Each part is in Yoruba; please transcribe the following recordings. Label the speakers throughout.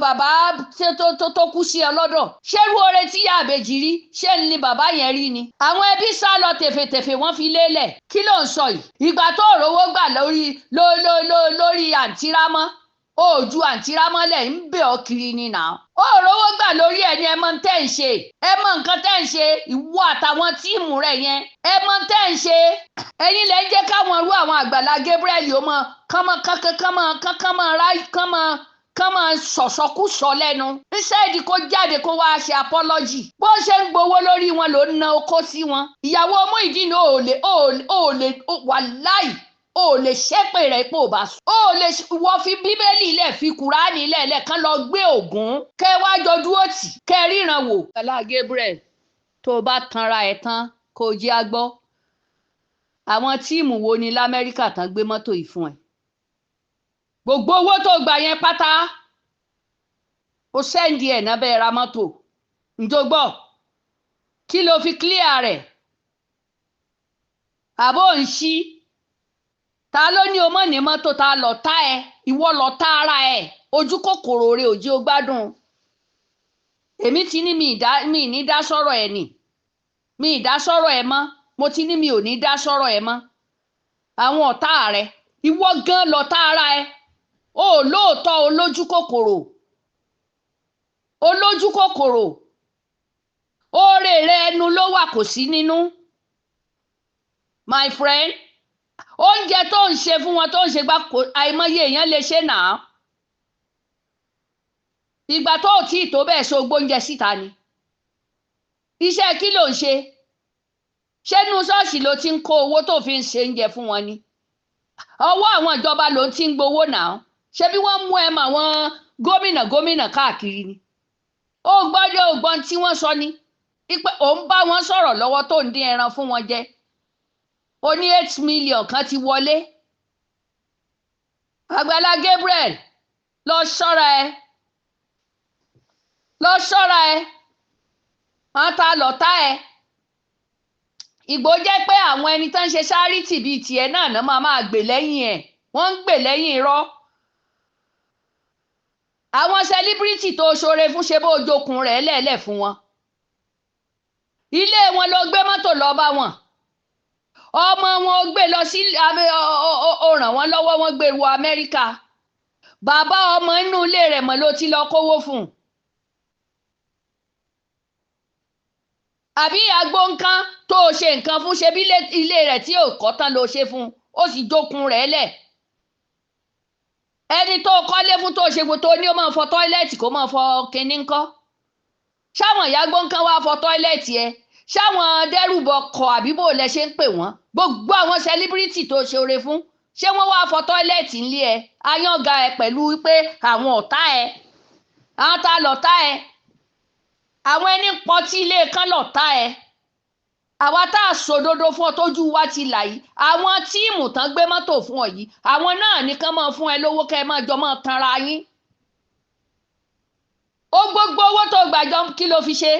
Speaker 1: Bàbá tó kú sí ẹ lọ́dọ̀, ṣérú oore tí ìyá àbèjì rí ṣé ni bàbá yẹn rí ni? Àwọn ẹbí sá lọ tèfètèfè, wọ́n fi lélẹ̀. Kí ló ń sọ yìí? Ìgbà tó rówó gbà lórí lórí àǹtí Rámọ́, ó ju àǹtí Rámọ́ lẹ̀ ń bẹ̀ ọ́ kiri ni nà. Ó rówó gbà lórí ẹ̀ ni. Ẹ mọ tẹ́ ń ṣe, ẹ mọ nǹkan tẹ́ ń ṣe. Ìwọ àtàwọn team rẹ̀ yẹn, ẹ mọ tẹ́ ń ṣe. Ẹ̀yin lẹ́ ń jẹ́ káwọn rú àwọn Àgbàlá Gabriel ó mọ kánmọ́ kánmọ́ kánmọ́ kánmọ́ kánmọ́ sọ̀sọ́kùsọ lẹ́nu. Instead kó jáde kó wáá ṣe apology, bó ṣe ń gbowó lórí wọn ló ń ná okó sí wọn. Ìyàwó Muyideen, ò lè ò lè wàláì, o lè ṣépè rẹ̀ pé ò bá sùn. O lè wọ́n fi Bíbélì lẹ̀, fi Kùránì lẹ̀ lẹ́ẹ̀kan lọ gbé Ògún kẹ́ wá jọ dúró tì kẹ́ ríran wò. Àgbàlá Gabriel, tó o bá tanra ẹ̀ tán, kó o jẹ́ agbọ́. Àwọn team wo ni l'Amẹ́ríkà tán gbé mọ́tò yìí fún ẹ? Gbogbo owó tó gbà yẹn pátá, ó send ẹ̀ náà bẹ́ẹ̀ ra mọ́tò. Ǹjọ́ gbọ́, kí ló fi clear rẹ̀? Àbó ń ṣí ta ló ní o mọ̀ ní mọ́tò? Ta lọ tá ẹ? Ìwọ lọ tá ara ẹ. Ojú kòkòrò rẹ ò jẹ́ o gbádùn. Èmi ti ní mi ní dá sọ̀rọ̀ ẹ nì, mi ì dá sọ̀rọ̀ ẹ mọ́. Mo ti ní mi ò ní dá sọ̀rọ̀ ẹ mọ́. Àwọn ọ̀tá rẹ, ìwọ gan lọ tá ara ẹ. O lóòótọ́, olójú kòkòrò, olójú kòkòrò. Oore rẹ, ẹnu ló wà, kò sí nínú. My friend, oúnjẹ tó ń ṣe fún wọn, tó ń ṣe gbá, àìmọye èèyàn lè ṣe náà. Ìgbà tó ò tí ì tó bẹ́ẹ̀, so gbóúnjẹ síta ni. Iṣẹ́ kí ló ń ṣe? Ṣé inú ṣọ́ọ̀ṣì ló ti ń kó owó tó fi ń ṣe oúnjẹ fún wọn ni? Ọwọ́ àwọn ìjọba ló ti ń gbowó náà. Ṣé bí wọ́n mú ẹ mọ àwọn gómìnà gómìnà káàkiri ni? Ó gbọ́dọ̀ ògbọ́n tí wọ́n sọ ni pé òun bá wọn sọ̀rọ̀ lọ́wọ́ tó ń dín ẹran fún wọn jẹ. Ó ní 8 million kan ti wọlé. Àgbàlá Gabriel, lọ ṣọ́ra ẹ, lọ ṣọ́ra ẹ. Wọ́n ta lọ́tà ẹ. Ìgbò jẹ́ pé àwọn ẹni tó ń ṣe charity bíi tiẹ̀ náà náà máa máa gbè lẹ́yìn ẹ̀. Wọ́n ń gbè lẹ́yìn irọ́. Àwọn celebrity tó ṣoore fún, ṣe bó jokun rẹ̀ lẹ́ẹ̀lẹ̀ fún wọn, ilé wọn ló gbé mọ́tò lọ bá wọn, ọmọ wọn ó gbé lọ sí, ó ràn wọ́n lọ́wọ́, wọ́n gbé wọ Amẹ́ríkà. Bàbá ọmọ inú ilé rẹ̀ mọ̀ ló ti lọ kówó fún un. Àbí àgbo nǹkan tó o ṣe nǹkan fún, ṣe bí ilé rẹ̀ tí ò kọ́ tán ló ṣe fún un, ó sì jókun rẹ̀ lẹ̀. Ẹni tó kọ́lé fún, tó ṣe gbogbo, tó ní ó máa fọ toilet, kó máa fọ kinní ńkọ́? Ṣáwọn ìyá gbọ́ǹkan wá fọ toilet ẹ? Ṣáwọn dẹ́rùbọ kọ, àbí bò lẹ ṣe ń pè wọ́n? Gbogbo àwọn celebrity tó ṣe oore fún, ṣé wọ́n wá fọ toilet ńlé ẹ? Ayánga ẹ pẹ̀lú pé àwọn ọ̀tá ẹ, àwọn tá lọ̀tá ẹ, àwọn ẹni pọtí ilé kan lọ̀tá ẹ. Àwa tá a sòdodo fún ọ, tójú wa ti là yìí, àwọn team tán gbé mọ́tò fún ọ yìí, àwọn náà nìkan máa fún ẹ lówó kẹ́ ẹ máa jọ máa tanra yín. Ó gbogbo owó tó gbàjọ, kí ló fi ṣe?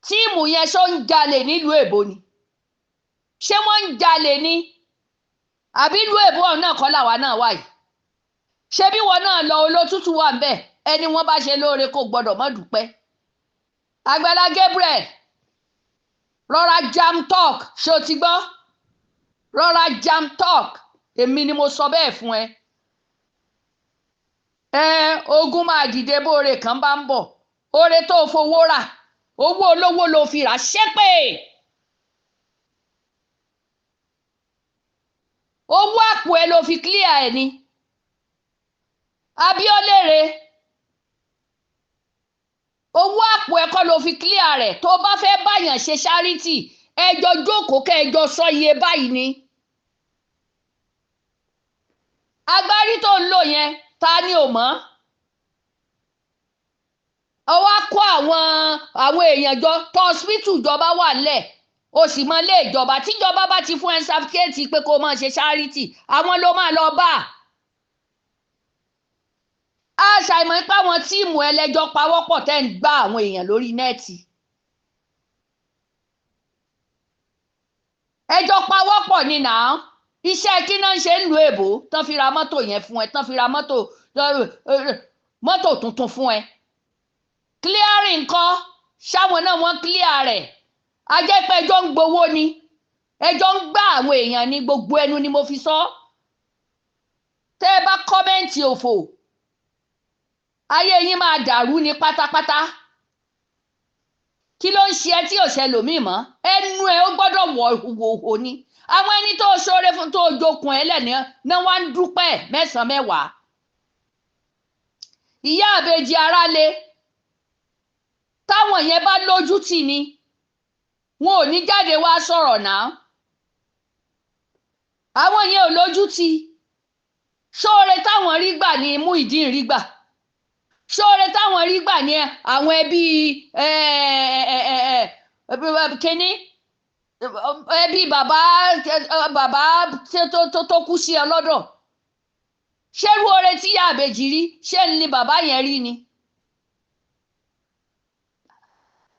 Speaker 1: Team yẹn, ṣó ń jalè nílùú èbó ni? Ṣé wọ́n ń jalè ni? Àbí ìlú èbó ọ̀hún náà kọ́ làwa náà wà yìí? Ṣé bí wọn náà lọ olótútù wà ń bẹ̀? Ẹni wọ́n bá ṣe lóore kò gbọ́dọ̀ mọ́ dúpẹ́. Àgbàlá Gabriel, rọra jam talk. Ṣé o ti gbọ́? Rọra jam talk. Èmi ni mo sọ bẹ́ẹ̀ fún ẹ. Ẹ ogun máa dìde bóore kan bá ń bọ̀. Oore tó fowó rà, owó olówó ló fi rà, ṣépè. Owó àpò ẹ ló fi clear ẹ ni. Abiolere, owó àpò ẹ kọ́ ló fi clear rẹ̀. Tó bá fẹ́ báyàn ṣe charity, ẹjọ́ jókòó kẹjọ sọ iye báyìí ni. Agbárí tó ń lò yẹn, ta ni ò mọ̀? Ó wá kó àwọn èèyàn jọ tó hospital ìjọba wà nílẹ̀, o sì mọ ilé ìjọba. Tíjọba bá ti fún ẹ certificate pé kó o máa ṣe charity, àwọn ló máa lọ bá a. Ṣàìmọ̀ pé àwọn team ẹlẹ́jọ́ pawọ́pọ̀ tẹ́ ń gbá àwọn èèyàn lórí net. Ẹjọ́ pawọ́pọ̀ ni nà án. Iṣẹ́ kí náà ń ṣe ń lu èbó tán fi ra mọ́tò yẹn fún ẹ, tán fi ra mọ́tò tuntun fún ẹ? Clearing kọ́, ṣáwọn náà wọ́n clear rẹ̀? Ajẹ́pẹ́ ẹjọ́ ń gbowó ni, ẹjọ́ ń gbá àwọn èèyàn ní gbogbo ẹnu ni mo fi sọ. Tẹ́ ẹ bá comment òfò, ayé yín máa dàrú ní pátápátá. Kí ló ń ṣe ẹ tí ò ṣe lòmíì mọ́? Ẹnu ẹ ó gbọ́dọ̀ wọ̀ wò ni. Àwọn ẹni tó ṣoore fún, tó jokùn ẹ lẹ́ni náà wá ń dúpẹ́ mẹ́sàn-án mẹ́wàá. Ìyá àbèjì ara le, táwọn yẹn bá lójú tì ni, wọn ò ní jáde wá sọ̀rọ̀ náà. Àwọn yẹn ò lójú tì. Ṣóore táwọn rí gbà ní Muyideen rí gbà. Ṣóore táwọn rí gbà ní àwọn ẹbí kínní, ẹbí bàbá tó kú sí ẹ lọ́dọ̀. Ṣérú oore tí ìyá àbèjì rí, ṣé ni bàbá yẹn rí ni?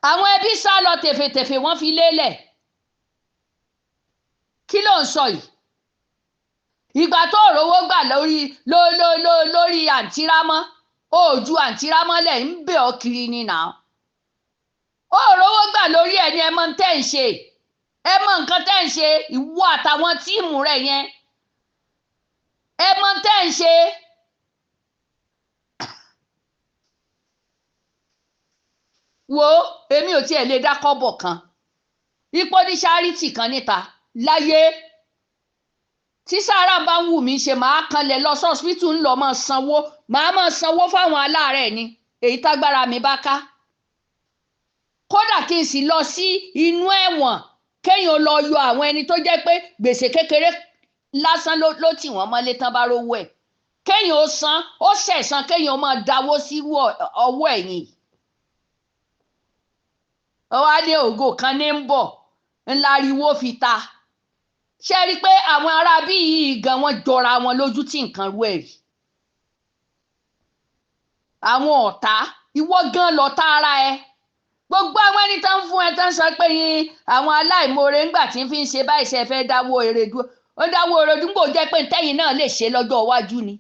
Speaker 1: Àwọn ẹbí sá lọ tèfètèfè, wọ́n fi lélẹ̀. Kí ló ń sọ yìí? Ìgbà tó rówó gbà lórí lórí àǹtí Rámọ́, ó ju àǹtí Rámọ́ lẹ̀ ń bẹ̀ ọ́ kiri ni nà. Ó rówó gbà lórí ẹni, ẹ mọ̀ tẹ́ ń ṣe, ẹ mọ̀ nǹkan tẹ́ ń ṣe, ìwọ àtàwọn team rẹ̀ yẹn, ẹ mọ̀ tẹ́ ń ṣe. Wo, èmi ò tiẹ̀ lè dá kọ́bọ̀ kan ipò ní charity kan níta láyé. Tí sára bá ń wù mí ṣe, màá kanlẹ̀ lọ sọ́sìpítù, ń lọ máa sanwó, màá máa sanwó fáwọn aláàárẹ̀ ni, èyí tágbára mi bá ká. Kódà kí n sì lọ sí inú ẹ̀wọ̀n, kéèyàn lọ yọ àwọn ẹni tó jẹ́ pé gbèsè kékeré lásán ló tì wọ́n mọ́lé tán bá rówó ẹ̀, kéèyàn ó san, ó ṣẹ̀san, kéèyàn máa dáwó sí ọwọ́ ẹ̀yìn. Ó wá ní ògo kan ní ń bọ̀ ńlá ariwo fi ta. Ṣe rí i pé àwọn ará bí yìí gan wọ́n jọra wọn lójú tí nǹkan rú ẹ̀ rí. Àwọn ọ̀tá, ìwọ gan lọ̀tá ara ẹ. Gbogbo àwọn ẹni tó ń fún ẹ tó ń sọ pé yín àwọn aláìmoore ńgbà tí ń fi ń ṣe báyìí, ṣe fẹ́ dáwọ́ eré dúró. Ó dáwọ́ eré dúró jẹ́ pé ntẹ́yìn náà lè ṣe lọ́jọ́ iwájú ni.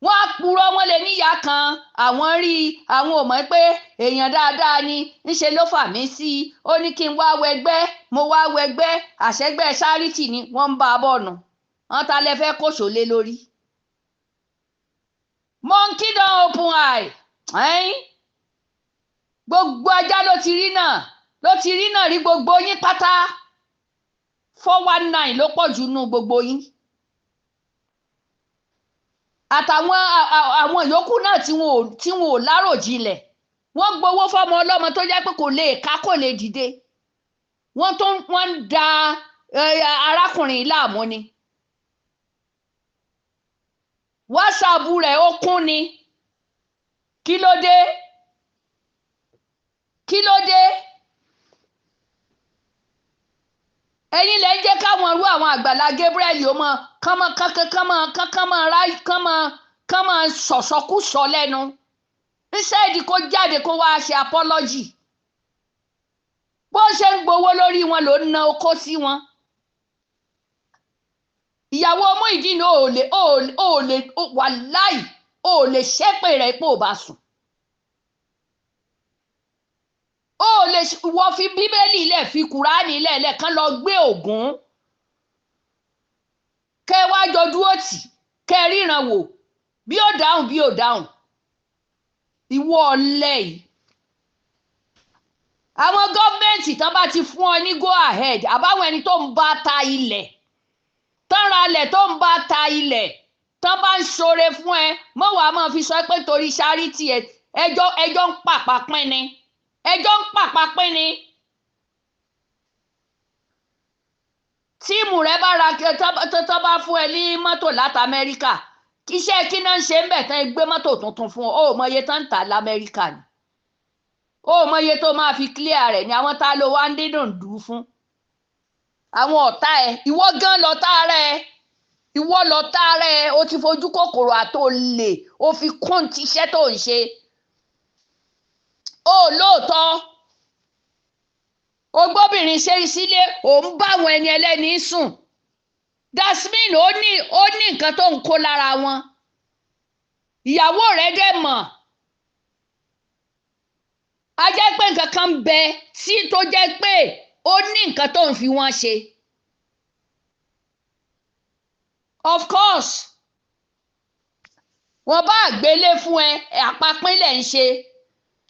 Speaker 1: Wọ́n á purọ́, wọ́n lè níyà kan, àwọn rí i, àwọn ò mọ̀ pé èèyàn dáadáa ni, ńṣe ló fà mí sí i, ó ní kí n wá wẹgbẹ́, mo wá wẹgbẹ́, àṣẹgbẹ́ sáríìtì ni wọ́n ń bá a bọ̀ nù. Wọ́n ta lẹ fẹ́ kóṣó lé lórí. Monkey don open eye. Gbogbo ajá ló ti rí náà, ló ti rí náà rí gbogbo yín pátá. 419 ló pọ̀ jù nù gbogbo yín. Àtàwọn àwọn yòókù náà tí wọn ò láròjinlẹ̀, wọ́n gbowó fọ́mọ ọlọ́mọ tó jẹ́ pé kò lè ká, kò lè dìde. Wọ́n tó wọ́n ń da arákùnrin láàmú ni. WhatsApp rẹ̀ ó kún ni. Kí ló dé? Kí ló dé? Ẹ̀yin lẹ ń jẹ́ káwọn irú àwọn Àgbàlá Gabriel ó mọ kánmọ kánmọ kánmọ kánmọ kánmọ sọ̀sọ́kùsọ lẹ́nu. Instead kó jáde kó wá ṣe apology. Bó ṣe ń gbowó lórí wọn ló ń na okó sí wọn. Ìyàwó Muyideen ò lè ò lè wàláì ò lè ṣépè rẹ̀ pé ò bá sùn. Ó lè wọ́n fi bíbélì ilẹ̀, fi kùránì ilẹ̀ lẹ́ẹ̀kan lọ gbé Ògún. Kẹ́ wá jọ dúró tì, kẹ́ ríran wò bí ó dáhùn bí ó dáhùn. Ìwọ ọ̀lẹ yìí. Àwọn gọ́ọ̀mẹ̀ntì tán bá ti fún ọ ní go ahead, àbáwọn ẹni tó ń bá ta ilẹ̀, tán ra ilẹ̀ tó ń bá ta ilẹ̀, tán bá ń ṣoore fún ẹ, mọ́ wàá máa fi sọ pé torí charity ẹ, ẹjọ́ ń pàpà pín ni. Ẹjọ́ ń pàpà pín ni. Tíìmù rẹ bá ra tó bá fún ẹ ní mọ́tò láti Amẹ́ríkà, iṣẹ́ kí náà ń ṣe ń bẹ̀ tán gbé mọ́tò tuntun fún ọ, ó mọ iye tán ń tà l'Amẹ́ríkà ni. Ó mọ iye tó máa fi clear rẹ̀ ni. Àwọn tá ló wá ń dídùn dùn fún. Àwọn ọ̀tá ẹ, ìwọ gan lọ̀tá rẹ, ìwọ lọ̀tá rẹ, o ti fojú kòkòrò àtòlè, o fi kún tiṣẹ́ tó ń ṣe. Ó lóòótọ́, o gbóbìnrin ṣe sílé, ò ń bá àwọn ẹni ẹlẹ́ni sùn. Dasmin, ó ní nǹkan tó ń kó lára wọn. Ìyàwó rẹ̀ dẹ̀ mọ̀. A jẹ́ pé nǹkan kan bẹ tí tó jẹ́ pé ó ní nǹkan tó ń fi wọ́n ṣe. Of course, wọ́n bá gbélé fún ẹ, àpapínlẹ̀ ń ṣe.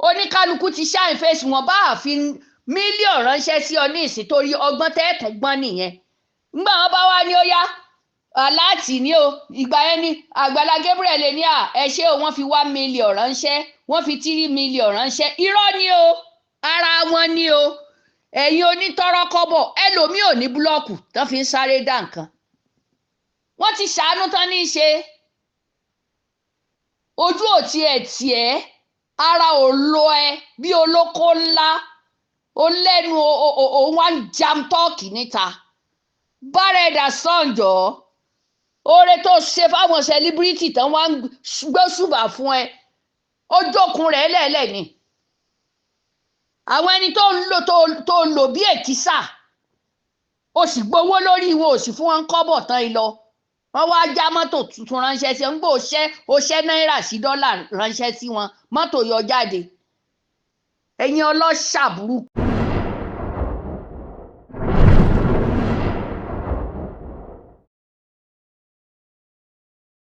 Speaker 1: Oníkálukú ti shine face. Wọ́n bá fi mílíọ̀nù ránṣẹ́ sí ọ ní ìsìn, torí ọgbọ́n tẹ́ẹ̀tún gbọ́n nìyẹn. Ńgbà wọn bá wá ní ó yá aláàtì ní o, ìgbà yẹn ni Àgbàlá Gabriel lè ní à ẹ ṣé o, wọ́n fi 1 million ránṣẹ́, wọ́n fi 3 million ránṣẹ́. Irọ́ ni o, ara wọn ni o. Ẹ̀yin onítọ́rọ́kọ́bọ̀, ẹlòmíì ò ní búlọ́ọ̀kù tán fi ń sáré dá nǹkan. Wọ́n ti ṣàánú tán ní í ṣe. Ojú ò tiẹ̀ tiẹ̀, ara ò lo ẹ bí olóko ńlá ó lẹ́nu, òun wá ń jam tọ́ọ̀kì níta. Bárẹ̀dà sànjọ́, oore tó ṣe fáwọn celebrity tán wá ń gbóṣùbà fún ẹ, ó jókun rẹ̀ lẹ́lẹ̀ ni. Àwọn ẹni tó ń lò tó ń lò bí èkísà, ó sì gbowó lórí wọn, ò sì fún wọn kọ́bọ̀ tán ìlọ. Wọ́n wá já mọ́tò tuntun ránṣẹ́ sí wọn, ń gbọ́ òṣẹ́ náírà sí dọ́là ránṣẹ́ sí wọn, mọ́tò yọ jáde. Ẹ̀yin ọlọ́ṣà burúkú.